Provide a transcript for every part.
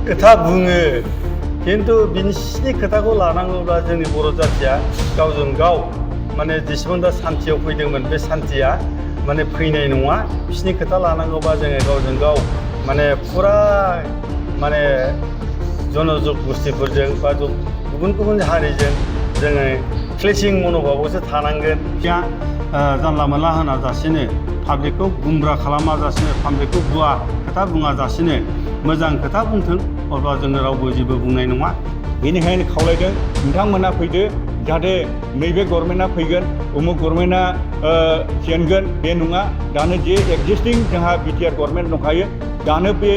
खोथा बुङो खिन्थु बिसिनि खोथाखौ लानांगौब्ला जोंनि बर' जाथिया गावजों गाव माने जेसेबां दा सान्थियाव फैदोंमोन बे सान्थिया माने फैनाय नङा बिसिनि खोथा लानांगौबा जोङो गावजों गाव माने फुरा माने जनजग गोष्ठीफोरजों बा गुबुन गुबुन हारिजों जोङो क्लेसिं मन'भाबावसो थानांगोन जानला मोनला होना जासेनो पाब्लिकखौ गुमब्रा खालामा जासेनो पाब्लिकखौ भुवा खोथा बुङा जासेनो मोजां खोथा बुंथों अब्ला जोङो रावबो जेबो बुंनाय नङा। बेनिखायनो खावलायदों नोंथांमोना फैदो जाहाथे नैबे गभर्नमेन्टआ फैगोन उमुक गभर्नमेन्टआ जेनगोन बे नङा दानो जे एक्जिस्टिं जोंहा बिटिआर गभर्नमेन्ट दंखायो दानो बे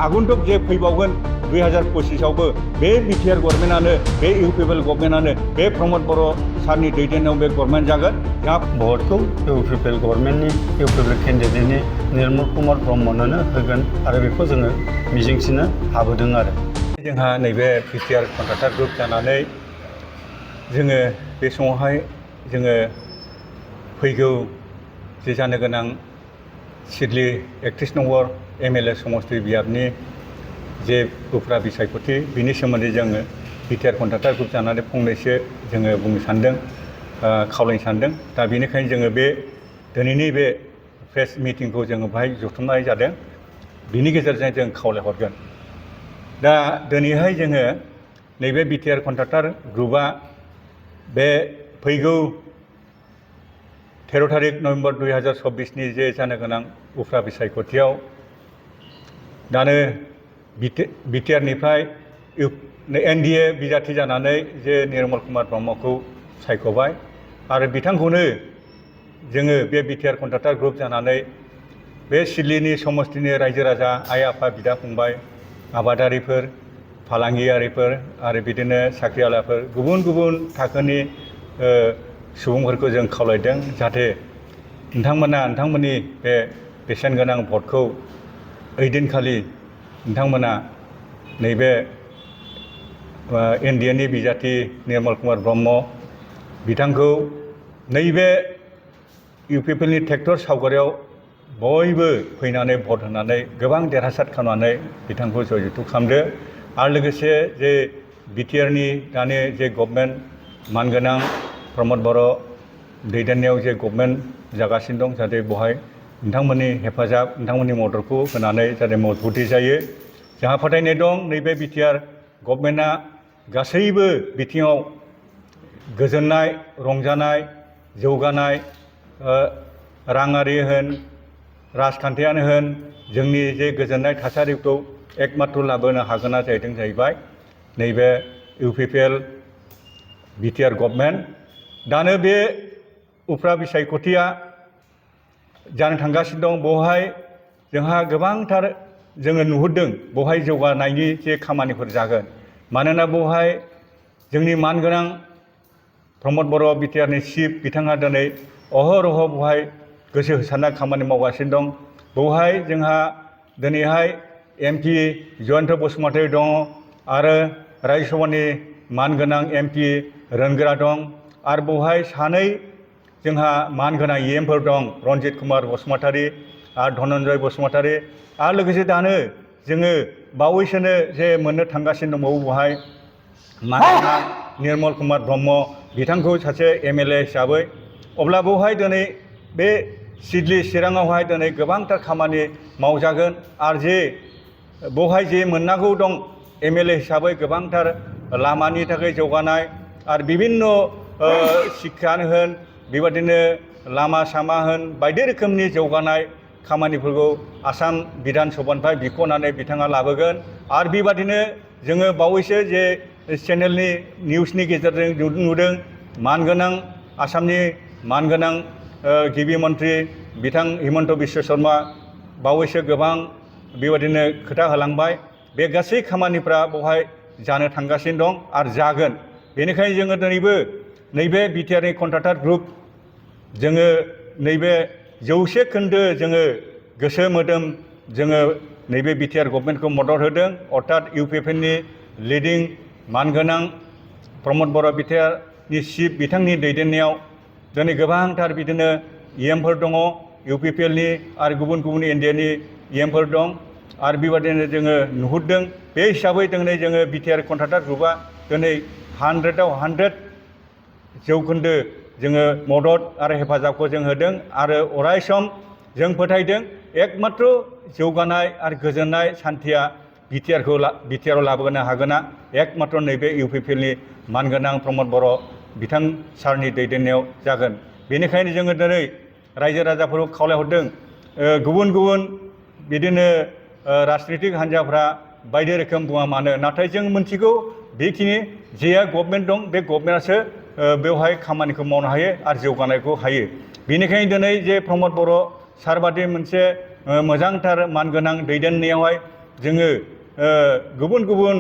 आगन्तुक जे फैबावगोन 2025आवबो बे बिटिआर गभर्नमेन्टआनो बे इउपिपिएल गभर्नमेन्टआनो बे प्रमद बर' सारनि दैदेननायाव बे गभर्नमेन्ट जागोन। जोंहा भटखौ इउपिपिएल गभर्नमेन्टनि इउपिपिएल केन्डिडेटनि निर्मल कुमार ब्रह्मनोनो होगोन आरो बेखौ जोङो मिजिंथिनो हाबोदों आरो जोंहा नैबे बिटिआर कन्ट्राक्टर ग्रुप जानानै जोङो बे समावहाय जोङो फैगौ जे जानो गोनां सिडली 31 नम्बर एमएलए समष्टि बियाबनि जे उफ्रा बिसायख'थि बिनि सोमोन्दै जोङो बिटिआर कन्ट्राक्टर ग्रुप जानानै फंनैसो जोङो बुंनो सानदों खावलायनो सानदों। दा बेनिखायनो जोङो बे दिनैनि बे प्रेस मिटिंखौ जोङो बाहाय जथुमनाय जादों बिनि गेजेरजों जों खावलायहरगोन। दा दिनैहाय जोङो नैबे बिटिआर कन्ट्राक्टर ग्रुपआ बे फैगौ 13 तारिख नभेम्बर 2024नि जे जानो गोनां उफ्रा बिसायख'थियाव दानो बिटिआरनिफ्राय एनडिए बिजाथि जानानै जे निर्मल कुमार ब्रह्मखौ सायख'बाय आरो बिथांखौनो जोङो बे बिटिआर कन्ट्राक्टर ग्रुप जानानै बे सिडलीनि समष्टिनि रायजो राजा आइ आफा बिदा फंबाय आबादारिफोर फालांगियारिफोर आरो बिदिनो साख्रिआवलाफोर गुबुन गुबुन थाखोनि सुबुंफोरखौ जों खावलायदों जाहाथे नोंथांमोना नोंथांमोननि बे बेसेन गोनां भटखौ ओइदिनखालि नोंथांमोना नैबे एनडिएनि बिजाथि निर्मल कुमार ब्रह्म बिथांखौ नैबे इउपिपिएलनि ट्रेक्टर सावगारियाव बयबो फैनानै भट होनानै गोबां देरहासार खालामनानै बिथांखौ जयजुथु खालामदो आरो लोगोसे जे बिटिआरनि दानि जे गभर्नमेन्ट मानगोनां प्रमद बर' दैदेननायाव जे गभर्नमेन्ट जागासिनो दं जाहाथे बेवहाय नोंथांमोननि हेफाजाब नोंथांमोननि मददखौ होनानै जाहाथे मजबुति जायो। जोंहा फोथायनाय दं नैबे बिटिआर गभर्नमेन्टआ गासैबो बिथिङाव गोजोननाय रंजानाय जौगानाय राङारि होन राजखान्थियानो होन जोंनि जे गोजोननाय थासारिखौ एकमात्र लाबोनो हागोना जाहैबाय नैबे इउपिपिएल बिटिआर गभर्नमेन्ट। दानो बे उफ्रा बिसायख'थिया जानो थांगासिनो दं बेवहाय जोंहा गोबांथार जोङो नुहुरदों बेवहाय जौगानायनि जे खामानिफोर जागोन मानोना बेवहाय जोंनि मानगोनां प्रमद बर' बिटिआरनि चिफ बिथाङा दिनै अहरह बेवहाय गोसो होसारना खामानि मावगासिनो दं। बेवहाय जोंहा दिनैहाय एमपि जयन्त बसुमतारी दङ आरो रायजोसभानि मानगोनां एमपि रोनगोरा दं आरो बेवहाय सानै जोंहा मानगोनां इएमफोर दं रन्जित कुमार बसुमतारी आरो धनन्जय बसुमतारी आरो लोगोसे दानो जोङो बावैसोनो जे मोननो थांगासिनो दंबावो बेवहाय मानगोनां निर्मल कुमार ब्रह्म बिथांखौ सासे एमएलए हिसाबै अब्ला बेवहाय दिनै बे सिडली चिराङावहाय दिनै गोबांथार खामानि मावजागोन आरो जे बेवहाय जे मोननांगौ दं एमएलए हिसाबै गोबांथार लामानि थाखाय जौगानाय आरो बिभिन्न शिक्षायानो होन बेबादिनो लामा सामा होन बायदि रोखोमनि जौगानाय खामानिफोरखौ आसाम बिधान सभानिफ्राय बिख'नानै बिथाङा लाबोगोन आरो बेबादिनो जोङो बावैसो जे चेनेलनि निउसनि गेजेरजों नुदों मानगोनां आसामनि मानगोनां गिबि मन्थ्रि बिथां हिमन्त बिश्व शर्मा बावैसो गोबां बेबादिनो खोथा होलांबाय बे गासै खामानिफ्रा बेवहाय जानो थांगासिनो दं आरो जागोन। बेनिखायनो जोङो दिनैबो नैबे बिटिआरनि कन्ट्राक्टर ग्रुप जोङो नैबे 100 खोन्दो जोङो गोसो मोदोम जोङो नैबे बिटिआर गभर्नमेन्टखौ मदद होदों अर्थात इउपिपिएलनि लिडिं मानगोनां प्रमद बर' बिटिआरनि चिफ बिथांनि दैदेननायाव दिनै गोबांथार बिदिनो इएमफोर दङ इउपिपिएलनि आरो गुबुन गुबुन एनडिएनि इएमफोर दं आरो बेबादिनो जोङो नुहुरदों बे हिसाबै दिनै जोङो बिटिआर कन्ट्राक्टर ग्रुपआ दिनै 100आव 100 जौखोन्दो जोङो मदद आरो हेफाजाबखौ जों होदों आरो अराय सम जों फोथायदों एकमात्र जौगानाय आरो गोजोननाय सान्थिया बिटिआराव लाबोनो हागोना एकमात्र नैबे इउपिपिएलनि मानगोनां प्रमद बर' बिथां सारनि दैदेननायाव जागोन। बेनिखायनो जोङो दिनै रायजो राजाफोरखौ खावलायहरदों गुबुन गुबुन बिदिनो राजनितिक हान्जाफ्रा बायदि रोखोम बुङा मानो नाथाय जों मिथिगौ बेखिनि जेया गभर्नमेन्ट दं बे गभर्नमेन्टआसो बेवहाय खामानिखौ मावनो हायो आरो जौगानायखौ हायो। बेनिखायनो दिनै जे प्रमद बर' सारबादि मोनसे मोजांथार मानगोनां दैदेननायावहाय जोङो गुबुन गुबुन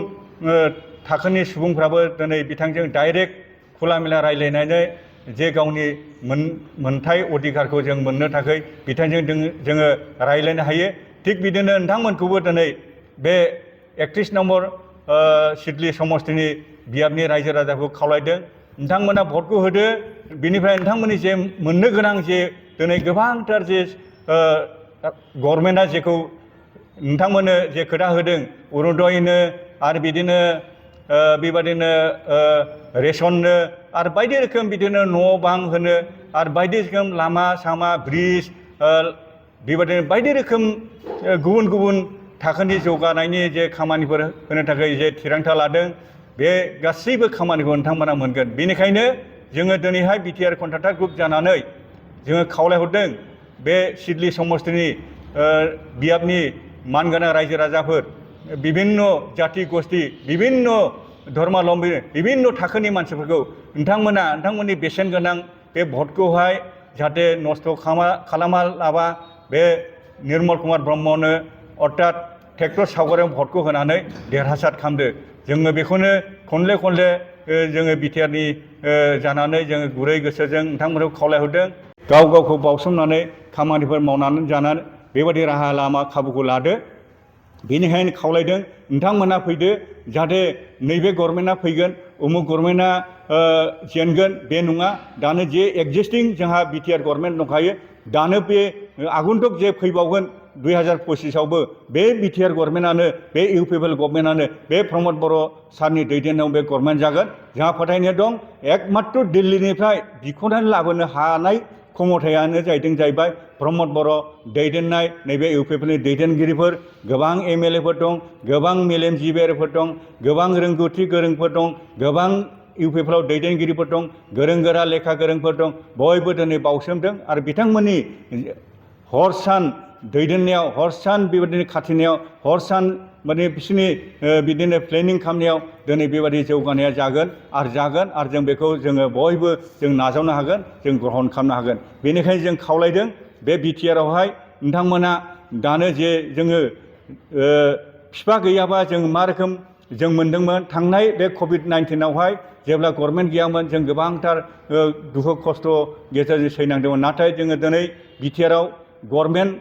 थाखोनि सुबुंफ्राबो दिनै बिथांजों डाइरेक्ट खुला मेला रायज्लायनानै जे गावनि मोनथाय अधिकारखौ जों मोननो थाखाय बिथांजों जोङो रायज्लायनो हायो। थिग बिदिनो नोंथांमोनखौबो दिनै बे 31 नम्बर सिडली समस्तिनि बियाबनि रायजो राजाखौ खावलायदों नोंथांमोना भटखौ होदो बिनिफ्राय नोंथांमोननि जे मोननो गोनां जे दिनै गोबांथार जे गभर्नमेन्टआ जेखौ नोंथांमोननो जे खोथा होदों अरुणोदयनो आरो बिदिनो बेबादिनो रेशननो आरो बायदि रोखोम बिदिनो न' बां होनो आरो बायदि रोखोम लामा सामा ब्रिज बेबादिनो बायदि रोखोम गुबुन गुबुन थाखोनि जौगानायनि जे खामानिफोर होनो थाखाय जे थिरांथा लादों बे गासैबो खामानिखौ नोंथांमोना मोनगोन। बेनिखायनो जोङो दिनैहाय बिटिआर कन्ट्राक्टर ग्रुप जानानै जोङो खावलायहरदों बे सिडली समस्तिनि बियाबनि मानगोनां रायजो राजाफोर बिभिन्न जाति गस्थि बिभिन्न धर्मालम्बी बिभिन्न थाखोनि मानसिफोरखौ नोंथांमोननि बेसेन गोनां बे भटखौहाय जाहाथे नस्थ' खालामा लाबा बे निर्मल कुमार ब्रह्मनो अर्थात ट्रेक्टर सावगारियाव भटखौ होनानै देरहासार खालामदो। जोङो बेखौनो खनले खनले जोङो बिटिआरनि जानानै जोङो गुरै गोसोजों नोंथांमोनखौ खावलायहरदों गाव गावखौ बावसोमनानै खामानिफोर मावनानै जानानै बेबायदि राहा लामा खाबुखौ लादो। बेनिखायनो खावलायदों नोंथांमोना फैदो जाहाथे नैबे गभर्नमेन्टआ फैगोन उमुक गभर्नमेन्टआ जेनगोन बे नङा दानो जे एक्जिस्टिं जोंहा बिटिआर गभर्नमेन्ट दंखायो दानो बे आगन्तुक जे फैबावगोन 2025आवबो बे बिटिआर गभर्नमेन्टआनो बे इउपिपिएल गभर्नमेन्टआनो बे प्रमद बर' सारनि दैदेननायाव बे गभर्नमेन्ट जागोन। जोंहा फोथायनाय दं एकमात्र दिल्लीनिफ्राय बिख'नानै लाबोनो हानाय क्षमतायानो जाहैबाय प्रमद बर' दैदेननाय नैबे इउपिपिएलनि दैदेनगिरिफोर गोबां एमएलएफोर दं गोबां मेलेमजिबियारिफोर दं गोबां रोंगौथि गोरोंफोर दं गोबां इउपिपिएलआव दैदेनगिरिफोर दं गोरों गोरा लेखा गोरोंफोर दं बयबो दिनै बावसोमदों आरो बिथांमोननि हर सान दैदेननायाव हर सान बेबायदिनो खाथिनायाव हर सान माने बिसोरनि बिदिनो प्लेनिं खालामनायाव दिनै बेबायदि जौगानाया जागोन आरो जों बेखौ जोङो बयबो जों नाजावनो हागोन जों ग्रहण खालामनो हागोन। बेनिखायनो जों खावलायदों बे बिटिआरावहाय नोंथांमोना दानो जे जोङो बिफा गैयाबा जों मा रोखोम जों मोनदोंमोन थांनाय बे कभिड-19आवहाय जेब्ला गभर्नमेन्ट गैयामोन जों गोबांथार दुखु खस्थ' गेजेरजों सैनांदोंमोन नाथाय जोङो दिनै बिटिआराव गभर्नमेन्ट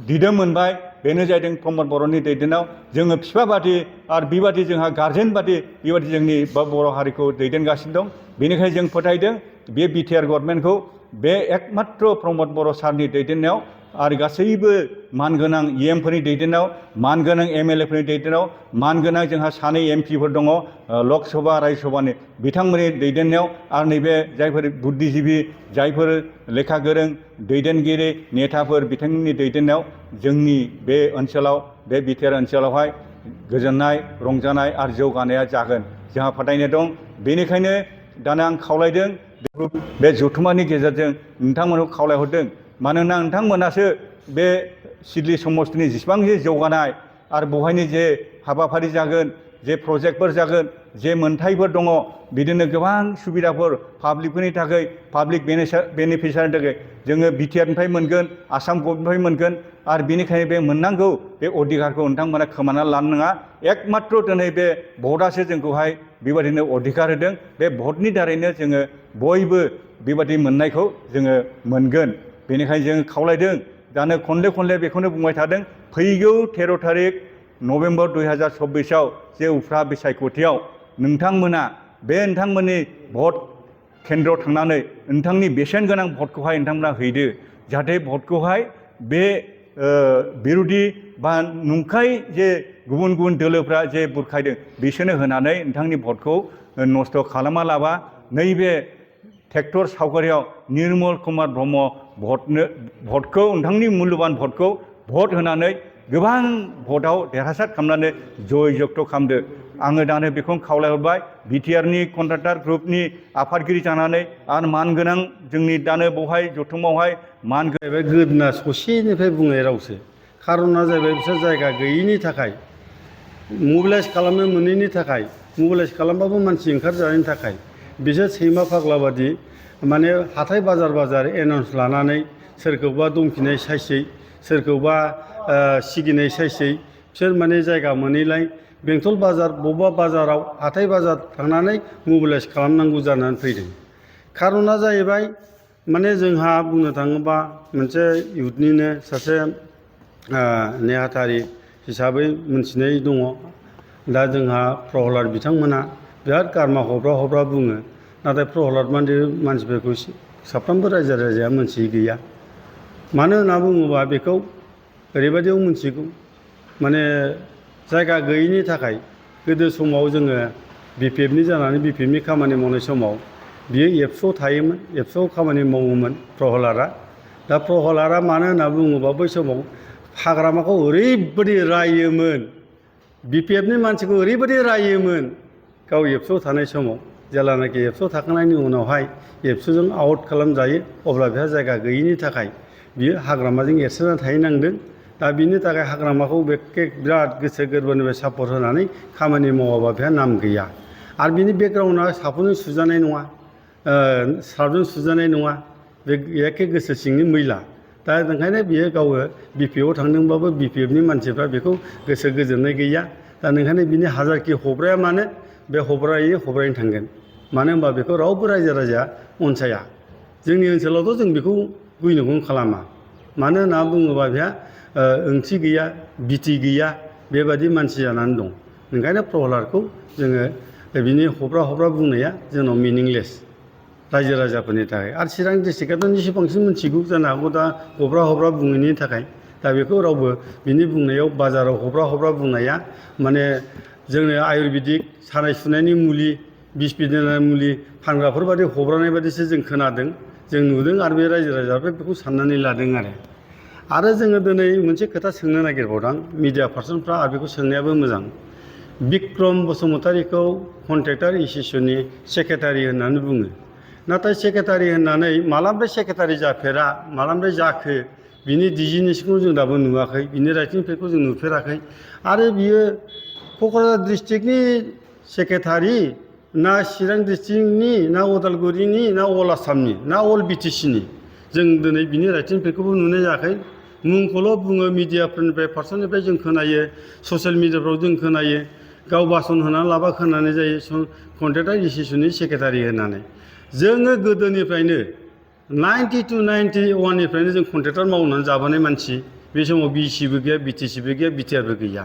दिदोम मोनबाय बेनो जादों प्रमद बर'नि दैदेननायाव जोङो बिफा बादि आरो बेबादि जोंहा गार्जेन बादि बेबादि जोंनि बर' हारिखौ दैदेनगासिनो दं। बेनिखायनो जों फोथायदों बे बिटिआर गभर्नमेन्टखौ बे एकमात्र प्रमद बर' सारनि दैदेननायाव आरो गासैबो मानगोनां इएमफोरनि दैदेननायाव मानगोनां एमएलएफोरनि दैदेननायाव मानगोनां जोंहा सानै एमपिफोर दङ लकसभा राज्यसभानि बिथांमोननि दैदेननायाव आरो नैबे जायफोर बुद्धिजिबि जायफोर लेखा गोरों दैदेनगिरि नेताफोर बिथांमोननि दैदेननायाव जोंनि बे ओनसोलाव बे बिटिआर ओनसोलावहाय गोजोननाय रंजानाय आरो जौगानाया जागोन जोंहा फोथायनाय दं। बेनिखायनो दाना आं खावलायदों बे जथुम्मानि गेजेरजों नोंथांमोनखौ खावलायहरदों मानोना नोंथांमोनासो बे सिडली समस्तिनि जेसेबां जे जौगानाय आरो बेवहायनो जे हाबाफारि जागोन जे प्रजेक्टफोर जागोन जे मोनथायफोर दङ बिदिनो गोबां सुबिदाफोर पाब्लिकफोरनि थाखाय पाब्लिक बेनिफिसियारिनि थाखाय जोङो बिटिआरनिफ्राय मोनगोन आसाम गभर्नमेन्टनिफ्राय मोनगोन आरो बेनिखायनो बे मोननांगौ बे अधिकारखौ नोंथांमोना खोमाना लानो नाङा एकमात्र दिनै बे भटआसो जोंखौहाय बेबायदिनो अधिकार होदों बे भटनि दारैनो जोङो बयबो बेबायदि मोननायखौ जोङो मोनगोन। बेनिखायनो जों खावलायदों दानो खनले खनले बेखौनो बुंबाय थादों फैगौ 13 थारिख नभेम्बर 2024आव जे उफ्रा बिसायख'थियाव नोंथांमोना बे नोंथांमोननि भट केन्द्रआव थांनानै नोंथांनि बेसेन गोनां भटखौहाय नोंथांमोना हैदो जाहाथे भटखौहाय बे बिरोधि बा नंखाय जे गुबुन गुबुन दोलोफ्रा जे बुरखायदों बिसोरनो होनानै नोंथांनि भटखौ नस्थ' खालामालाबा नैबे ट्रेक्टर सावगारियाव निर्मल कुमार ब्रह्म भटखौ नोंथांनि मुल्यबान भटखौ भट होनानै गोबां भटआव देरहासार खालामनानै जय जगत खालामदो आङो दानो बेखौनो खावलायहरबाय बिटिआरनि कन्ट्राक्टर ग्रुपनि आफादगिरि जानानै आरो मानगोनां जोंनि दानो बेवहाय जथुमावहाय मान जाहैबाय गोदोना ससेनिफ्राय बुंनाय रावसो खारना जाहैबाय बिसोर जायगा गैयिनि थाखाय मबिलाइज खालामनो मोनैनि थाखाय मबिलाइज खालामबाबो मानसि ओंखारजानायनि थाखाय बिसोर सैमा फाग्ला बादि माने हाथाय बाजार एनाउन्स लानानै सोरखौबा दमखिनाय साइसै सोरखौबा सिगिनाय साइसै बिसोर माने जायगा मोनैलाय बेंटल बाजार बबेबा बाजाराव हाथाय बाजार थांनानै मबिलाइज खालामनांगौ जानानै फैदों खारना जाहैबाय माने जोंहा बुंनो थाङोबा मोनसे इउथनिनो सासे नेहाथारि हिसाबै मोनथिनाय दङ दा जोंहा प्रहलाद बिथांमोना बिराद गारमा हब्रा बुङो नाथाय प्रहलाद मानसिफोरखौ साफ्रोमबो रायजो राजाया मोनथियै गैया मानो होनना बुङोबा बेखौ ओरैबायदियाव मोनथिगौ माने जायगा गैयैनि थाखाय गोदो समाव जोङो बिपिएफनि जानानै बिपिएफनि खामानि मावनाय समाव बियो एबसुआव थायोमोन एबसुआव खामानि मावोमोन प्रहलादा दा प्रहलादा मानो होनना बुङोबा बै समाव हाग्रामाखौ ओरैबायदि रायोमोन बिपिएफनि मानसिखौ ओरैबायदि रायोमोन गाव एबसुआव थानाय समाव जेब्लानाखि एबसुआव थाखांनायनि उनावहाय एबसुजों आउट खालामजायो अब्ला बेहा जायगा गैयिनि थाखाय बियो हाग्रामाजों एरसोना थाहैनांदों दा बिनि थाखाय हाग्रामाखौ बिराद गोसो गोरबोनिफ्राय सापर्ट होनानै खामानि मावाबा बेहा नाम गैया आरो बिनि बेकग्राउन्डआ साफोनजों सुजानाय नङा सार्फजों सुजानाय नङा बे एखे गोसो सिंनि मैला दा ओंखायनो बियो गावो बिपिएफआव थांदोंबाबो बिपिएफनि मानसिफ्रा बेखौ गोसो गोजोननाय गैया दा ओंखायनो बिनि हाजारखि हब्राया मानो बे हब्रायैनो थांगोन मानो होनबा बेखौ रावबो रायजो राजाया अनसाया जोंनि ओनसोलावथ' जों बेखौ गुइनगुन खालामा मानो होनना बुङोबा बेहा ओंथि गैया बिथि गैया बेबादि मानसि जानानै दं ओंखायनो प्रहलादखौ जोङो बिनि हब्रा बुंनाया जोंनाव मिनिंलेस रायजो राजाफोरनि थाखाय आरो चिरां डिस्ट्रिक्टआथ' निसे बांसिन मिथिगौ जानो हागौ दा हब्रा बुङैनि थाखाय दा बेखौ रावबो बिनि बुंनायाव बाजाराव हब्रा बुंनाया माने जोंनो आयुर्वेदिक सानाय सुनायनि मुलि बिस बिदेनाय मुलि फानग्राफोर बादि हब्रानाय बादिसो जों खोनादों जों नुदों आरो बे रायजो राजाफ्रा बेखौ साननानै लादों आरो जोङो दिनै मोनसे खोथा सोंनो नागिरबावदों मिडिया पार्सनफ्रा आरो बेखौ सोंनायाबो मोजां बिक्रम बसुमतारीखौ कन्ट्रेक्टर एस'सिएशननि सेक्रेटारि होननानै बुङो नाथाय सेक्रेटारि होननानै मालानिफ्राय सेक्रेटारि जाफेरा मालानिफ्राय जाखो बिनि डिजिनेसनखौ जों दाबो नुवाखै बिनि राइटिंफोरखौ जों नुफेराखै आरो बियो क'क्राझार डिस्ट्रिक्टनि सेक्रेटारि ना चिरां डिस्ट्रिक्टनि ना उदालगुरिनि ना अल आसामनि ना अल बिटिसिनि जों दिनै बिनि राइटिंफोरखौबो नुनाय जायाखै मुंखौल' बुङो मिडियाफोरनिफ्राय पार्सननिफ्राय जों खोनायो ससियेल मिडियाफ्राव जों खोनायो गाव भाषण होनानै लाबा खोनानाय जायो कन्ट्रेक्टर एस'सिएशननि सेक्रेटारि होननानै जोङो गोदोनिफ्रायनो 90 to 91 निफ्रायनो जों कन्ट्रेक्टर मावनानै जाबोनाय मानसि बे समाव बिसिबो गैया बिटिसिबो गैया बिटिआरबो गैया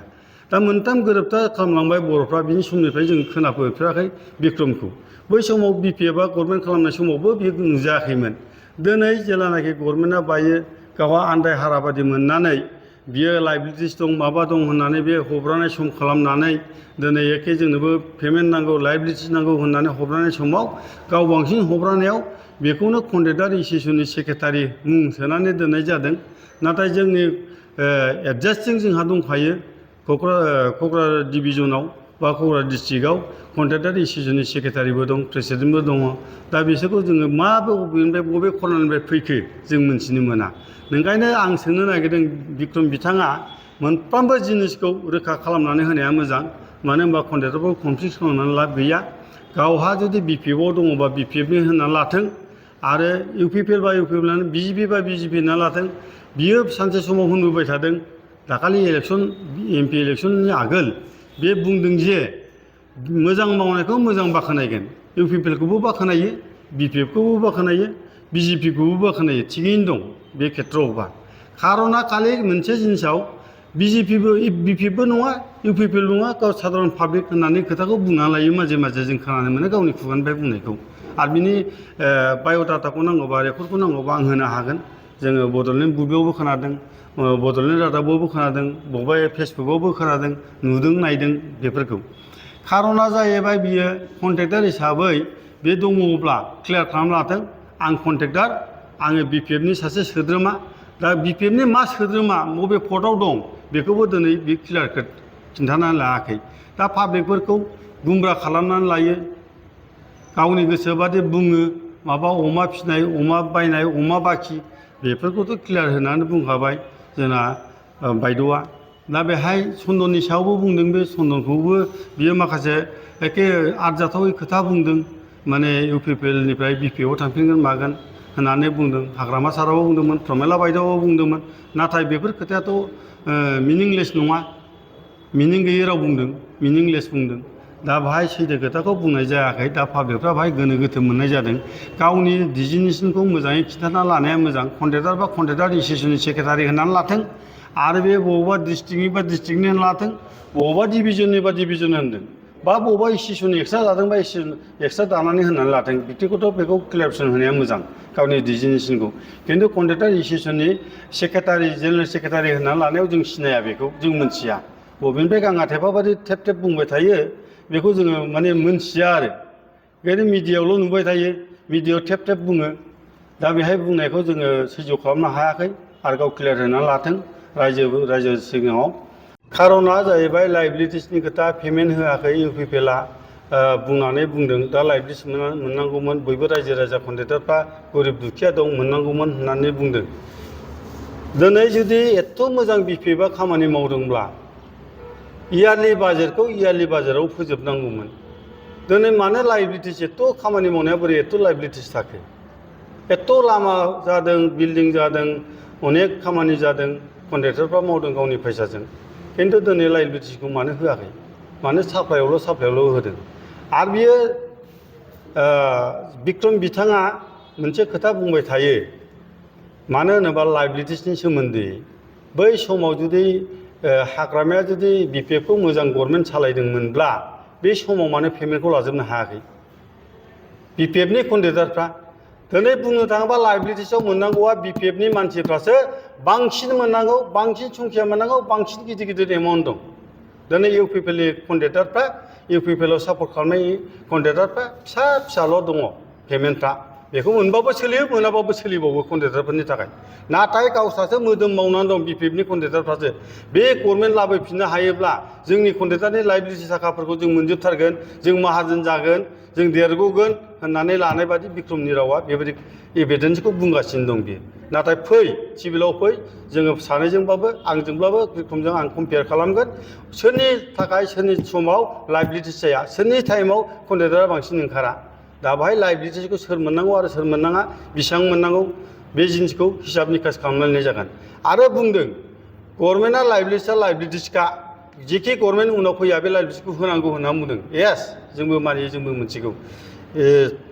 दा मोनथाम गोरोबथा खालामलांबाय बर'फ्रा बिनि समनिफ्राय जों खोनाफेराखै बिक्रमखौ बै समाव बिपिएफआ गभर्नमेन्ट खालामनाय समावबो बियो नुजायाखैमोन दिनै जेब्लानाखि गभर्नमेन्टआ बायो गावहा आन्दाय हारा बादि मोननानै बियो लाइबिलिटिस दं माबा दं होननानै बे हब्रानाय सम खालामनानै दिनै एखे जोंनोबो पेमेन्ट नांगौ लाइबिलिटिस नांगौ होननानै हब्रानाय समाव गाव बांसिन हब्रानायाव बेखौनो कन्ट्रेक्टर एस'सिएशननि सेक्रेटारि मुं सोनानै दोननाय जादों नाथाय जोंनि एडजास्टिं जोंहा दंखायो क'क्राझार डिभिजनाव बा क'क्राझार डिस्ट्रिक्टआव कन्ट्रेक्टर एस'सिएशननि सेक्रेटारिबो दं प्रेसिडेन्टबो दङ दा बिसोरखौ जोङो बबेनिफ्राय बबे खनानिफ्राय फैखो जों मिन्थिनो मोना ओंखायनो आं सोंनो नागिरदों बिक्रम बिथाङा मोनफ्रोमबो जिनिसखौ रोखा खालामनानै होनाया मोजां मानो होनबा कन्ट्रेक्टरखौ कनफ्लिक्ट खालामनानै लाब गैया गावहा जुदि बिपिएफआव दङबा बिपिएफनि होननानै लाथों आरो इउपिपिएल बा इउपिपिएल बिजेपि बा बिजेपि होनना लाथों बियो सानसे समाव होनबोबाय थादों दाखालि इलेक्सन एमपि इलेक्सननि आगोल बे बुंदों जे मोजां मावनायखौ मोजां बाख्नायगोन इउपिपिएलखौबो बाख्नायो बिपिएफखौबो बाख्नायो बिजेपिखौबो बाख्नायो थिगैनो दं बे खेथ्रआवबा खारना खालि मोनसे जिनिसाव बिपिएफबो नङा इउपिपिएल नङा गाव साधारन पाब्लिक होननानै खोथाखौ बुंना लायो माजे माजे जों खोनानो मोनो गावनि खुगानिफ्राय बुंनायखौ आरो बिनि बाय'डाटाखौ नांगौबा रेकर्डखौ नांगौबा आं होनो हागोन जोङो बड'लेण्ड बुब्लियावबो खोनादों, बड'लेण्ड रादाबावबो खोनादों, बबेबा फेसबुकआवबो खोनादों, नुदों नायदों बेफोरखौ। खार'ना जाहैबाय बियो कन्ट्रेक्टर हिसाबै बे दङब्ला क्लियार खालामना लाथों, आं कन्ट्रेक्टर, आङो BPF नि सासे सोद्रोमा, दा BPF नि मा सोद्रोमा बबे पदआव दं बेखौबो दिनै बे क्लियार खिन्थानानै लायाखै। दा पाब्लिकफोरखौ गुमराह खालामनानै लायो, गावनि गोसो बादि बुङो, माबा अमा फिसिनाय, अमा बायनाय, अमा बाखि बेफोरखौथ' क्लियार होनानै बुंखाबाय जोंना बायद'आ। दा बेहाय चन्दननि सायावबो बुंदों, बे चन्दनखौबो बियो माखासे एखे आरजाथावै खोथा बुंदों, माने UPPL निफ्राय BPF आव थांफिनगोन मागोन होननानै बुंदों। हाग्रामा साराबो बुंदोंमोन, प्रमेला बायद'आबो बुंदोंमोन, नाथाय बेफोर खोथायाथ' मिनिंलेस नङा, मिनिं गैयै राव बुंदों, मिनिंलेस बुंदों। दा बाहाय सैथो खोथाखौ बुंनाय जायाखै। दा पाब्लिकफ्रा बाहाय गोनो गोथो मोननाय जादों। गावनि डिजिगनेसनखौ मोजाङै खिन्थाना लानाया मोजां। कन्ट्रेक्टर बा कन्ट्रेक्टर एस'सियेसननि सेक्रेटारि होननानै लाथों, आरो बे बबेबा डिस्ट्रिक्टनि बा डिस्ट्रिक्टनि होनना लाथों, बबेबा डिभिजननि बा डिभिजन होनदों, बा बबेबा एस'सियेसन एक्सट्रा जादों बा एस'सियेसन एक्सट्रा दानानै होननानै लाथों, बिदिखौथ' बेखौ क्लियारेसन होनाया मोजां गावनि डिजिगनेसनखौ। खिन्थु कन्ट्रेक्टर एस'सियेसननि सेक्रेटारि, जेनेरेल सेक्रेटारि होननानै लानायाव जों सिनाया, बेखौ जों मोनथिया। बबेनिफ्राय गाङा थेफा बादि थेब थेब बुंबाय थायो बेखौ जोङो माने मोनथिया आरो। बेखायनो मिडियायावल' नुबाय थायो, मिडियायाव थेब थेब बुङो। दा बेहाय बुंनायखौ जोङो सैज्य खालामनो हायाखै, आरो गाव क्लियार होनानै लाथों रायजो सिगाङाव। खार'ना जाहैबाय लाइबिलिटिसनि खोथा, पेमेन्ट होआखै UPPL आ बुंनानै बुंदों। दा लाइबिलिटिस मोननांगौमोन, बयबो रायजो राजा कन्ट्रेक्टरफ्रा गरिब दुखिया दं, मोननांगौमोन होननानै बुंदों। दिनै जुदि एथ' मोजां BPF आ खामानि मावदोंब्ला इयारलि बाजेटखौ इयारलि बाजेटआव फोजोबनांगौमोन। दिनै मानो लाइबिलिटिस, एथ' खामानि मावनाया बोरै एथ' लाइबिलिटिस थाखो? एथ' लामा जादों, बिल्डिं जादों, अनेक खामानि जादों, कन्ट्रेक्टरफ्रा मावदों गावनि फैसाजों, खिन्थु दिनै लाइबिलिटिसखौ मानो होआखै? मानो साप्लाइआवल' होदों? आरो बियो बिक्रम बिथाङा मोनसे खोथा बुंबाय थायो, मानो होनोबा लाइबिलिटिसनि सोमोन्दै। बै समाव जुदि हाग्रामाया जुदि BPF खौ मोजां गभर्नमेन्ट सालायदोंमोनब्ला बे समाव मानो पेमेन्टखौ लाजोबनो हायाखै BPF नि कन्ट्रेक्टरफ्रा? दिनै बुंनो थाङोबा लाइबिलिटिसआव मोननांगौआ BPF नि मानसिफ्रासो बांसिन मोननांगौ, बांसिन संख्या मोननांगौ, बांसिन गिदिर गिदिर एमाउन्ट दं। दिनै UPPL नि कन्ट्रेक्टरफ्रा, UPPL आव सापर्ट खालामनाय कन्ट्रेक्टरफ्रा फिसा फिसाल' दङ पेमेन्टफ्रा। बेखौ मोनबाबो सोलियो, मोनाबाबो सोलिबावो कन्ट्रेक्टरफोरनि थाखाय। नाथाय गावस्रासो मोदोम मावनानै दं BPF नि कन्ट्रेक्टरफ्रासो। बे गभर्नमेन्ट लाबोफिननो हायोब्ला जोंनि कन्ट्रेक्टरनि लाइबिलिटि थाखाफोरखौ जों मोनजोबथारगोन, जों माहाजोन जागोन, जों देरग'गोन होननानै लानाय बादि बिक्रमनि रावा बेबायदि एभिडेन्सखौ बुंगासिनो दं बियो। नाथाय फै, सिभिलाव फै, जोङो सानैजोंबाबो, आंजोंब्लाबो बिक्रमजों आं कम्पेयार खालामगोन, सोरनि थाखाय सोरनि समाव लाइबिलिटिस जाया, सोरनि टाइमाव कन्ट्रेक्टरा बांसिन ओंखारा। दा बाहाय लाइबिलिटिसखौ सोर मोननांगौ आरो सोर मोननाङा, बेसेबां मोननांगौ, बे जिनिसखौ हिसाब निकास खालामनानै जागोन। आरो बुंदों गभर्नमेन्टआ लाइबिलिटिसखा, जेखि गभर्नमेन्ट उनाव फैया बे लाइबिलिटिसखौ होनांगौ होनना बुंदों। येस, जोंबो मानियो, जोंबो मिथिगौ।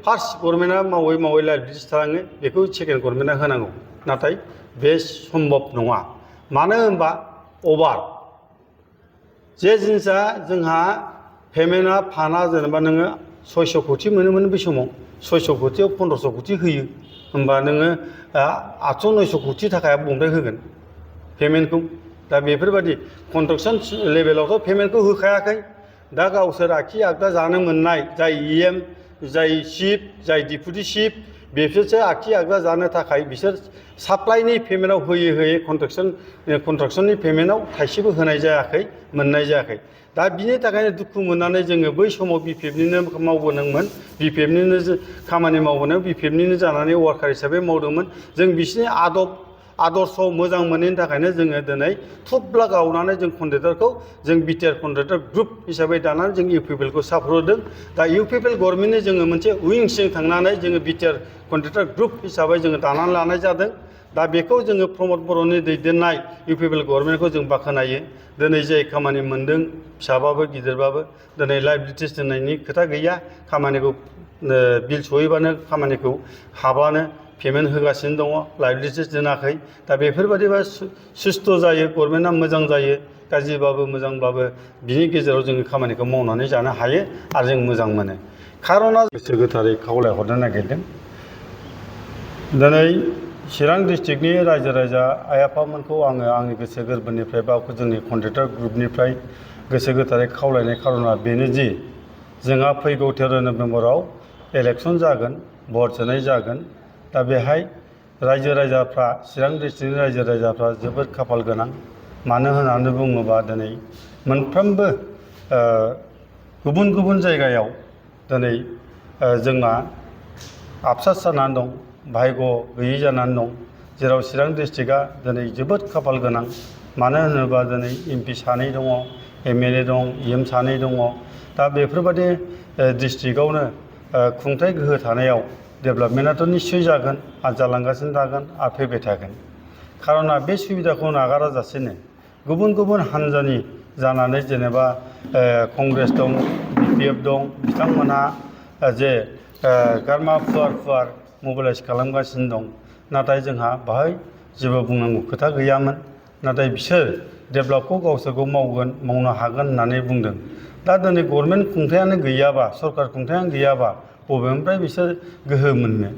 फार्स्ट गभर्नमेन्टआ मावै मावै लाइबिलिटिस थालाङो, बेखौ सेकेन्ड गभर्नमेन्टआ होनांगौ। नाथाय बे सम्भब नङा। मानो होनबा अभार जे जिनिसा जोंहा पेमेन्टआ फाना, जेनेबा नोङो 600 कोटि मोनोमोन बै समाव, 600 कोटियाव 1500 कोटि होयो, होमबा नोङो 800-900 कोटि थाखाया बबेनिफ्राय होगोन पेमेन्टखौ? दा बेफोरबायदि कन्स्ट्राक्सन लेभेलावथ' पेमेन्टखौ होखायाखै। दा गावसोर आखि आगदा जानो मोननाय जाय EM, जाय चिफ, जाय डिपुटि चिफ, बिसोरसो आखि आगदा जानो थाखाय बिसोर साप्लाइनि पेमेन्टआव होयै होयै कन्स्ट्राक्सननि पेमेन्टआव थाइसेबो होनाय जायाखै, मोननाय जायाखै। दा बिनि थाखायनो दुखु मोननानै जोङो बै समाव BPF निनो मावबोदोंमोन, BPF निनो खामानि मावबोनायाव BPF निनो जानानै वार्कार हिसाबै मावदोंमोन। जों बिसोरनि आदर्श मोजां मोनैनि थाखायनो जोङो दिनै थुब्ला गावनानै जों कन्ट्रेक्टरखौ जों बिटिआर कन्ट्रेक्टर ग्रुप हिसाबै दानानै जों UPPL खौ सापर्ट होदों। दा UPPL गभर्नमेन्टनि जोङो मोनसे उइंसजों थांनानै जोङो बिटिआर कन्ट्रेक्टर ग्रुप हिसाबै जोङो दानानै लानाय जादों। दा बेखौ जोङो प्रमद बर'नि दैदेननाय UPPL गभर्नमेन्टखौ जों बाख्नायो। दिनै जाय खामानि मोनदों, फिसाबाबो गिदिरबाबो, दिनै लाइबिलिटिस दोननायनि खोथा गैया, खामानिखौ बिल सहैबानो खामानिखौ हाबानो पेमेन्ट होगासिनो दङ, लाइबिलिटिस दोनाखै। दा बेफोरबायदिबा सुस्थ' जायो, गभर्नमेन्टआ मोजां जायो, गाज्रिबाबो मोजांब्लाबो बिनि गेजेराव जोङो खामानिखौ मावनानै जानो हायो आरो जों मोजां मोनो। खार'ना गोसो गोथारै खावलायहरनो नागिरदों। दिनै चिरां डिस्ट्रिक्टनि रायजो राजा आइ आफामोनखौ आङो आंनि गोसो गोरबोनिफ्राय बा जोंनि कन्ट्रेक्टर ग्रुपनिफ्राय गोसो गोथारै खावलायनाय खार'ना बेनो दि जोंहा फैगौ 13 नभेम्बराव इलेक्सन जागोन भट सोनाय जागोन दा बेहाय रायजो राजाफ्रा चिरां डिस्ट्रिक्टनि रायजो राजाफ्रा जोबोद खाफाल गोनां मानो होननानै बुङोबा दिनै मोनफ्रोमबो गुबुन गुबुन जायगायाव दिनै जोंना आबसास जानानै दं भाग्य गैयै जानानै दं जेराव चिरां डिस्ट्रिक्टआ दिनै जोबोद खाफाल गोनां मानो होनोबा दिनै MP सानै दङ MLA दं EM सानै दङ दा बेफोरबायदि डिस्ट्रिक्टआवनो खुंथाय गोहो थानायाव डेभेलपमेन्टआथ' निश्चय जागोन आरो जालांगासिनो थागोन आरो फैबाय थागोन खार'ना बे सुबिदाखौ नागाराजासेनो गुबुन गुबुन हान्जानि जानानै जेनेबा कंग्रेस दं BPF दं बिथांमोनहा जे गारमा फुवार मोबिलाइज खालामगासिनो दं नाथाय जोंहा बाहाय जेबो बुंनांगौ खोथा गैयामोन नाथाय बिसोर डेभेलपखौ गावसोरखौ मावनो हागोन होननानै बुंदों दा दिनै गभर्नमेन्ट खुंथायानो गैयाबा सरकार खुंथायानो गैयाबा बबेनिफ्राय बिसोर गोहो मोननो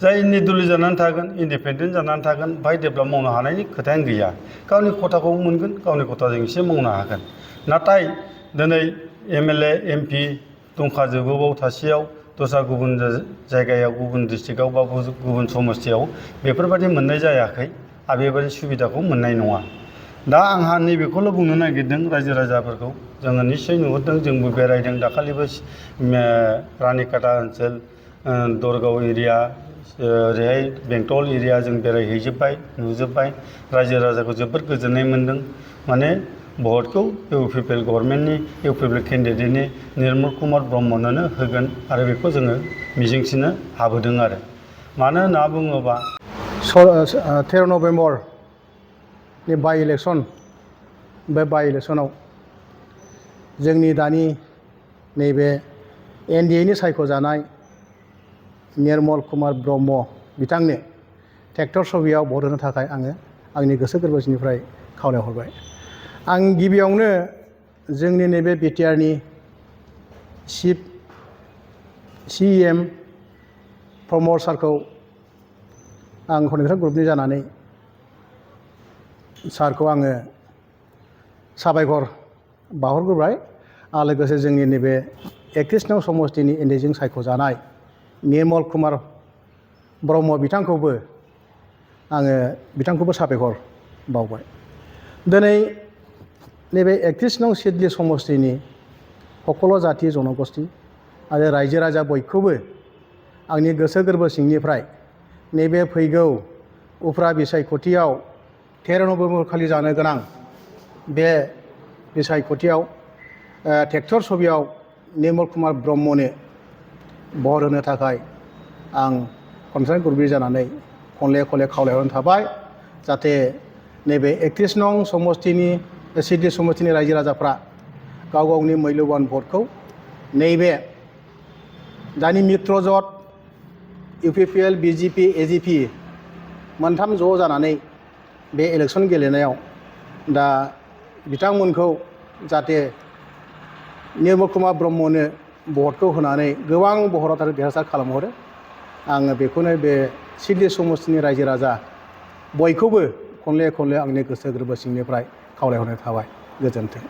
जाय निर्दलीय जानानै थागोन इन्डिपेन्डेन्ट जानानै थागोन बाहाय डेभेलप मावनो हानायनि खोथायानो गैया गावनि खथाखौ मोनगोन गावनि खथाजों एसे मावनो हागोन नाथाय दिनै MLA MP दंखाजोबोबाव थासेयाव दस्रा गुबुन जायगायाव गुबुन डिस्ट्रिक्टआव बा गुबुन समस्थियाव बेफोरबायदि मोननाय जायाखै आरो बेबायदि सुबिदाखौ मोननाय नङा दा आंहा नैबेखौल' बुंनो नागिरदों रायजो राजाफोरखौ जोङो निश्चय नुहुरदों जोंबो बेरायदों दाखालिबो रानिखाता ओनसोल दरगाव एरिया ओरैहाय बेंटल एरिया जों बेरायहैजोब्बाय नुजोब्बाय रायजो राजाखौ जोबोद गोजोननाय मोनदों माने भटखौ UPPL गभर्नमेन्टनि UPPL केन्डिडेटनि निर्मल कुमार ब्रह्मनोनो होगोन आरो बेखौ जोङो मिजिंथिनो हाबोदों आरो मानो होनना बुङोबा 13 नभेम्बरनि बाइ इलेक्सन बे बाइ इलेक्सनाव जोंनि दानि नैबे NDA नि सायख'जानाय निर्मल कुमार ब्रह्म बिथांनो ट्रेक्टर छबियाव भट होनो थाखाय आङो आंनि गोसो गोरबोनिफ्राय खावलायहरबाय आं गिबियावनो जोंनि नैबे BTR नि चिफ CEM प्रमद सारखौ आं कन्ट्रेक्टर ग्रुपनि जानानै सारखौ आङो साबायखर बावहरग्रोबाय आरो लोगोसे जोंनि नैबे 31 नं समस्थिनि NDA जों सायख'जानाय निर्मल कुमार ब्रह्म बिथांखौबो साबायखर बावबाय दिनै नैबे 31 नं सिडली समस्थिनि सकल जाथि जनगोष्ठी आरो रायजो राजा बयखौबो आंनि गोसो गोरबो सिंनिफ्राय नैबे फैगौ उफ्रा बिसायख'थियाव 13 नभेम्बर खालि जानो गोनां बे बिसायख'थियाव ट्रेक्टर छबियाव निर्मल कुमार ब्रह्मनो भट होनो थाखाय आं कन्ट्रेक्टर ग्रुपनि जानानै खनले खावलायहरनाय थाबाय जाहाथे नैबे 31 नं समस्थिनि सिडली समस्थिनि रायजो राजाफ्रा गाव गावनि मैल्यबान भटखौ नैबे दानि मित्रजोट UPPL BJP AGP मोनथाम ज' जानानै बे इलेक्सन गेलेनायाव दा बिथांमोनखौ जाहाथे निर्मल कुमार ब्रह्मनो भटखौ होनानै गोबां बहराव देरहासार खालामहरो आङो बेखौनो बे सिडली समस्थिनि रायजो राजा बयखौबो खनले आंनि गोसो गोरबो सिंनिफ्राय खावलायहरनाय थाबाय गोजोन्थों।